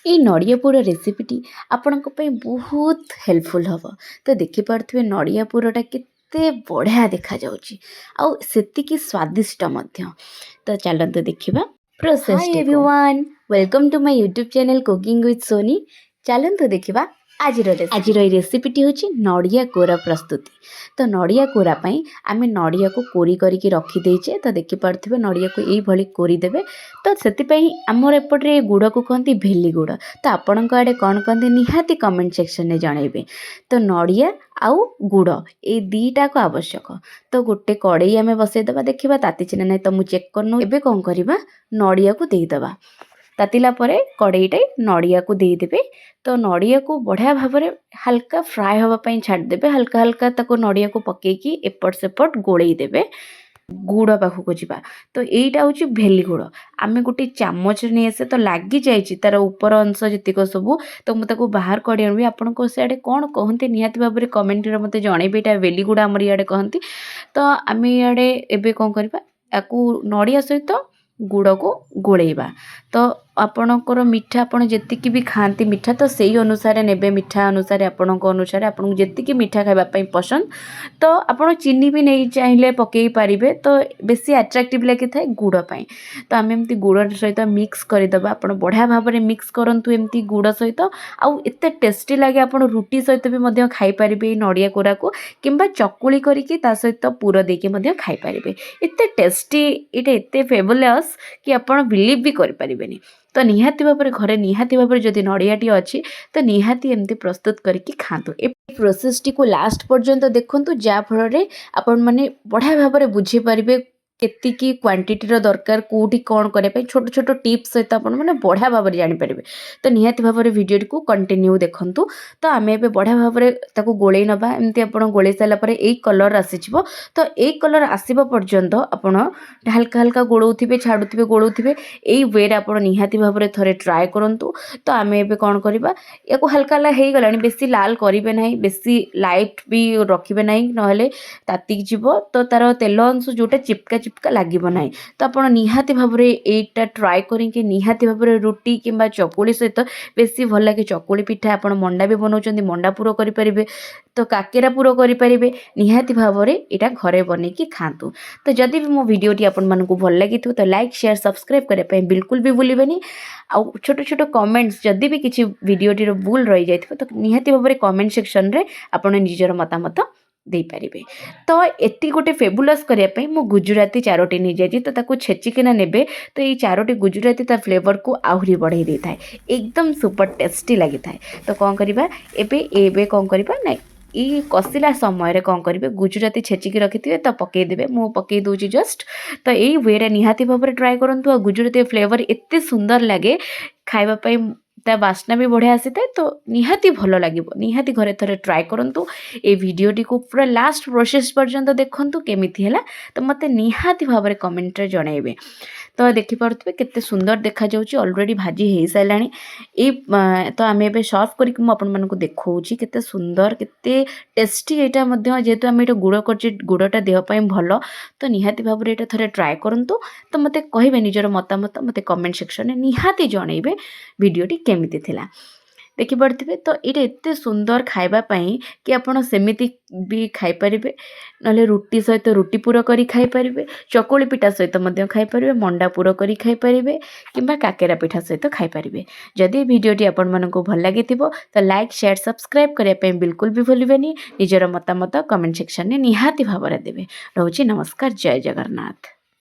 ଏଇ ନଡ଼ିଆ ପୁର ରେସିପିଟି ଆପଣଙ୍କ ପାଇଁ ବହୁତ ହେଲ୍ପଫୁଲ୍ ହେବ। ତ ଦେଖିପାରୁଥିବେ, ନଡ଼ିଆ ପୁରଟା କେତେ ବଢ଼ିଆ ଦେଖାଯାଉଛି ଆଉ ସେତିକି ସ୍ୱାଦିଷ୍ଟ ମଧ୍ୟ। ତ ଚାଲନ୍ତୁ ଦେଖିବା Hi ପ୍ରୋସେସ୍ଟିକୁ। Everyone, welcome to my YouTube channel Cooking with Sony। ଚାଲନ୍ତୁ ଦେଖିବା ଆଜିର ରେସିପି। ଆଜିର ଏଇ ରେସିପିଟି ହେଉଛି ନଡ଼ିଆ କୋରା ପ୍ରସ୍ତୁତି। ତ ନଡ଼ିଆ କୋରା ପାଇଁ ଆମେ ନଡ଼ିଆକୁ କୋରି କରିକି ରଖିଦେଇଛେ। ତ ଦେଖିପାରୁଥିବେ, ନଡ଼ିଆକୁ ଏଇଭଳି କୋରିଦେବେ। ତ ସେଥିପାଇଁ ଆମର ଏପଟରେ ଏ ଗୁଡ଼କୁ କହନ୍ତି ଭେଲି ଗୁଡ଼। ତ ଆପଣଙ୍କ ଆଡ଼େ କ'ଣ କହନ୍ତି, ନିହାତି କମେଣ୍ଟ ସେକ୍ସନରେ ଜଣାଇବେ। ତ ନଡ଼ିଆ ଆଉ ଗୁଡ଼ ଏଇ ଦୁଇଟାକୁ ଆବଶ୍ୟକ। ତ ଗୋଟେ କଡ଼େଇ ଆମେ ବସେଇଦେବା, ଦେଖିବା ତାତିଛି ନା ନାହିଁ। ତ ମୁଁ ଚେକ୍ କରିନଉ। ଏବେ କ'ଣ କରିବା? ନଡ଼ିଆକୁ ଦେଇଦେବା। ତାତିଲା ପରେ କଡ଼େଇଟେ ନଡ଼ିଆକୁ ଦେଇଦେବେ। ତ ନଡ଼ିଆକୁ ବଢ଼ିଆ ଭାବରେ ହାଲକା ଫ୍ରାଏ ହେବା ପାଇଁ ଛାଡ଼ିଦେବେ। ହାଲକା ହାଲକା ତାକୁ ନଡ଼ିଆକୁ ପକେଇକି ଏପଟ ସେପଟ ଗୋଳେଇ ଦେବେ। ଗୁଡ଼ ପାଖକୁ ଯିବା। ତ ଏଇଟା ହେଉଛି ଭେଲି ଗୁଡ଼। ଆମେ ଗୋଟେ ଚାମଚରେ ନେଇ ଆସିବା। ତ ଲାଗିଯାଇଛି ତା'ର ଉପର ଅଂଶ ଯେତିକ ସବୁ, ତ ମୁଁ ତାକୁ ବାହାର କରି ଆଣିବି। ଆପଣଙ୍କ ସିଆଡ଼େ କ'ଣ କହନ୍ତି, ନିହାତି ଭାବରେ କମେଣ୍ଟରେ ମୋତେ ଜଣେଇବେ। ଏଇଟା ଭେଲି ଗୁଡ଼ ଆମର ଇଆଡ଼େ କହନ୍ତି। ତ ଆମେ ଇଆଡ଼େ ଏବେ କ'ଣ କରିବା? ୟାକୁ ନଡ଼ିଆ ସହିତ ଗୁଡ଼କୁ ଗୋଳେଇବା। ତ ଆପଣଙ୍କର ମିଠା, ଆପଣ ଯେତିକି ବି ଖାଆନ୍ତି ମିଠା, ତ ସେଇ ଅନୁସାରେ ନେବେ। ମିଠା ଅନୁସାରେ, ଆପଣଙ୍କ ଅନୁସାରେ, ଆପଣଙ୍କୁ ଯେତିକି ମିଠା ଖାଇବା ପାଇଁ ପସନ୍ଦ। ତ ଆପଣ ଚିନି ବି ନେଇ ଚାହିଁଲେ ପକାଇ ପାରିବେ। ତ ବେଶୀ ଆଟ୍ରାକ୍ଟିଭ୍ ଲାଗିଥାଏ ଗୁଡ଼ ପାଇଁ। ତ ଆମେ ଏମିତି ଗୁଡ଼ ସହିତ ମିକ୍ସ କରିଦେବା। ଆପଣ ବଢ଼ିଆ ଭାବରେ ମିକ୍ସ କରନ୍ତୁ ଏମିତି ଗୁଡ଼ ସହିତ, ଆଉ ଏତେ ଟେଷ୍ଟି ଲାଗେ। ଆପଣ ରୁଟି ସହିତ ବି ମଧ୍ୟ ଖାଇପାରିବେ ଏଇ ନଡ଼ିଆ କୋରାକୁ, କିମ୍ବା ଚକୁଳି କରିକି ତା ସହିତ ପୁର ଦେଇକି ମଧ୍ୟ ଖାଇପାରିବେ। ଏତେ ଟେଷ୍ଟି ଏଇଟା, ଏତେ ଫେବୁଲସ୍ କି ଆପଣ ବିଲିଭ୍ ବି କରିପାରିବେନି। ତ ନିହାତି ଭାବରେ ଘରେ, ନିହାତି ଭାବରେ ଯଦି ନଡ଼ିଆଟି ଅଛି, ତ ନିହାତି ଏମିତି ପ୍ରସ୍ତୁତ କରିକି ଖାଆନ୍ତୁ। ଏ ପ୍ରୋସେସ୍ଟିକୁ ଲାଷ୍ଟ ପର୍ଯ୍ୟନ୍ତ ଦେଖନ୍ତୁ, ଯାହାଫଳରେ ଆପଣମାନେ ବଢ଼ିଆ ଭାବରେ ବୁଝିପାରିବେ କେତିକି କ୍ୱାଣ୍ଟିଟିର ଦରକାର, କେଉଁଠି କ'ଣ କରିବା ପାଇଁ। ଛୋଟ ଛୋଟ ଟିପ୍ସ ସହିତ ଆପଣମାନେ ବଢ଼ିଆ ଭାବରେ ଜାଣିପାରିବେ। ତ ନିହାତି ଭାବରେ ଭିଡ଼ିଓଟିକୁ କଣ୍ଟିନ୍ୟୁ ଦେଖନ୍ତୁ। ତ ଆମେ ଏବେ ବଢ଼ିଆ ଭାବରେ ତାକୁ ଗୋଳେଇ ନେବା। ଏମିତି ଆପଣ ଗୋଳେଇ ସାରିଲା ପରେ ଏଇ କଲର୍ ଆସିଯିବ। ତ ଏଇ କଲର୍ ଆସିବା ପର୍ଯ୍ୟନ୍ତ ଆପଣ ହାଲକା ହାଲକା ଗୋଳଉଥିବେ, ଛାଡ଼ୁଥିବେ, ଗୋଳଉଥିବେ। ଏଇ ୱେରେ ଆପଣ ନିହାତି ଭାବରେ ଥରେ ଟ୍ରାଏ କରନ୍ତୁ। ତ ଆମେ ଏବେ କ'ଣ କରିବା? ୟାକୁ ହାଲକା ହାଲକା ହେଇଗଲାଣି। ବେଶୀ ଲାଲ କରିବେ ନାହିଁ, ବେଶୀ ଲାଇଟ୍ ବି ରଖିବେ ନାହିଁ, ନହେଲେ ତାତିକି ଯିବ। ତ ତା'ର ତେଲ ଅଂଶ ଯେଉଁଟା ଚିପକା ଚିପକା ଲାଗିବ ନାହିଁ। ତ ଆପଣ ନିହାତି ଭାବରେ ଏଇଟା ଟ୍ରାଏ କରିକି ନିହାତି ଭାବରେ ରୁଟି କିମ୍ବା ଚକୁଳି ସହିତ ବେଶୀ ଭଲ ଲାଗେ। ଚକୁଳି ପିଠା, ଆପଣ ମଣ୍ଡା ବି ବନାଉଛନ୍ତି, ମଣ୍ଡା ପୁର କରିପାରିବେ, ତ କାକେରା ପୁର କରିପାରିବେ। ନିହାତି ଭାବରେ ଏଇଟା ଘରେ ବନେଇକି ଖାଆନ୍ତୁ। ତ ଯଦି ବି ମୋ ଭିଡ଼ିଓଟି ଆପଣମାନଙ୍କୁ ଭଲ ଲାଗିଥିବ, ତ ଲାଇକ୍, ସେୟାର, ସବସ୍କ୍ରାଇବ୍ କରିବା ପାଇଁ ବିଲକୁଲ ବି ଭୁଲିବେନି। ଆଉ ଛୋଟ ଛୋଟ କମେଣ୍ଟସ୍, ଯଦି ବି କିଛି ଭିଡ଼ିଓଟିର ଭୁଲ ରହିଯାଇଥିବ, ତ ନିହାତି ଭାବରେ କମେଣ୍ଟ ସେକ୍ସନରେ ଆପଣ ନିଜର ମତାମତ ଦେଇପାରିବେ। ତ ଏତିକି ଗୋଟେ ଫେବୁଲସ୍ କରିବା ପାଇଁ ମୁଁ ଗୁଜୁରାତି ଚାରୋଟି ନେଇଯାଇଛି। ତ ତାକୁ ଛେଚିକିନା ନେବେ। ତ ଏଇ ଚାରୋଟି ଗୁଜୁରାତି ତା ଫ୍ଲେଭରକୁ ଆହୁରି ବଢ଼େଇ ଦେଇଥାଏ, ଏକଦମ ସୁପର ଟେଷ୍ଟି ଲାଗିଥାଏ। ତ କ'ଣ କରିବା ଏବେ? ଏବେ କ'ଣ କରିବା ନା, ଏଇ କଷିଲା ସମୟରେ କ'ଣ କରିବେ? ଗୁଜୁରାତି ଛେଚିକି ରଖିଥିବେ, ତ ପକାଇଦେବେ। ମୁଁ ପକାଇ ଦେଉଛି ଜଷ୍ଟ। ତ ଏଇ ୱେରେ ନିହାତି ଭାବରେ ଟ୍ରାଏ କରନ୍ତୁ। ଆଉ ଗୁଜୁରାତି ଫ୍ଲେଭର ଏତେ ସୁନ୍ଦର ଲାଗେ ଖାଇବା ପାଇଁ, ତା ବାସ୍ନା ବି ବଢ଼ିଆ ଆସିଥାଏ। ତ ନିହାତି ଭଲ ଲାଗିବ। ନିହାତି ଘରେ ଥରେ ଟ୍ରାଏ କରନ୍ତୁ। ଏ ଭିଡ଼ିଓଟିକୁ ପୁରା ଲାଷ୍ଟ ପ୍ରୋସେସ୍ ପର୍ଯ୍ୟନ୍ତ ଦେଖନ୍ତୁ। କେମିତି ହେଲା, ତ ମୋତେ ନିହାତି ଭାବରେ କମେଣ୍ଟରେ ଜଣାଇବେ। ତ ଦେଖିପାରୁଥିବେ, କେତେ ସୁନ୍ଦର ଦେଖାଯାଉଛି। ଅଲରେଡ଼ି ଭାଜି ହେଇସାରିଲାଣି ଏଇ। ତ ଆମେ ଏବେ ସର୍ଭ କରିକି ମୁଁ ଆପଣମାନଙ୍କୁ ଦେଖାଉଛି, କେତେ ସୁନ୍ଦର, କେତେ ଟେଷ୍ଟି ଏଇଟା ମଧ୍ୟ। ଯେହେତୁ ଆମେ ଏଇଟା ଗୁଡ଼ କରିଛେ, ଗୁଡ଼ଟା ଦେହ ପାଇଁ ଭଲ। ତ ନିହାତି ଭାବରେ ଏଇଟା ଥରେ ଟ୍ରାଏ କରନ୍ତୁ। ତ ମୋତେ କହିବେ, ନିଜର ମତାମତ ମୋତେ କମେଣ୍ଟ ସେକ୍ସନରେ ନିହାତି ଜଣାଇବେ ଭିଡ଼ିଓଟି କେମିତି ଥିଲା। ଦେଖିପାରୁଥିବେ, ତ ଏଇଟା ଏତେ ସୁନ୍ଦର ଖାଇବା ପାଇଁ କି ଆପଣ ସେମିତି ବି ଖାଇପାରିବେ, ନହେଲେ ରୁଟି ସହିତ ରୁଟି ପୁର କରି ଖାଇପାରିବେ, ଚକୁଳି ପିଠା ସହିତ ମଧ୍ୟ ଖାଇପାରିବେ, ମଣ୍ଡା ପୁର କରି ଖାଇପାରିବେ କିମ୍ବା କାକେରା ପିଠା ସହିତ ଖାଇପାରିବେ। ଯଦି ଏ ଭିଡ଼ିଓଟି ଆପଣମାନଙ୍କୁ ଭଲ ଲାଗିଥିବ, ତ ଲାଇକ୍, ସେୟାର, ସବସ୍କ୍ରାଇବ୍ କରିବା ପାଇଁ ବିଲକୁଲ ବି ଭୁଲିବେନି। ନିଜର ମତାମତ କମେଣ୍ଟ ସେକ୍ସନରେ ନିହାତି ଭାବରେ ଦେବେ। ରହୁଛି, ନମସ୍କାର, ଜୟ ଜଗନ୍ନାଥ।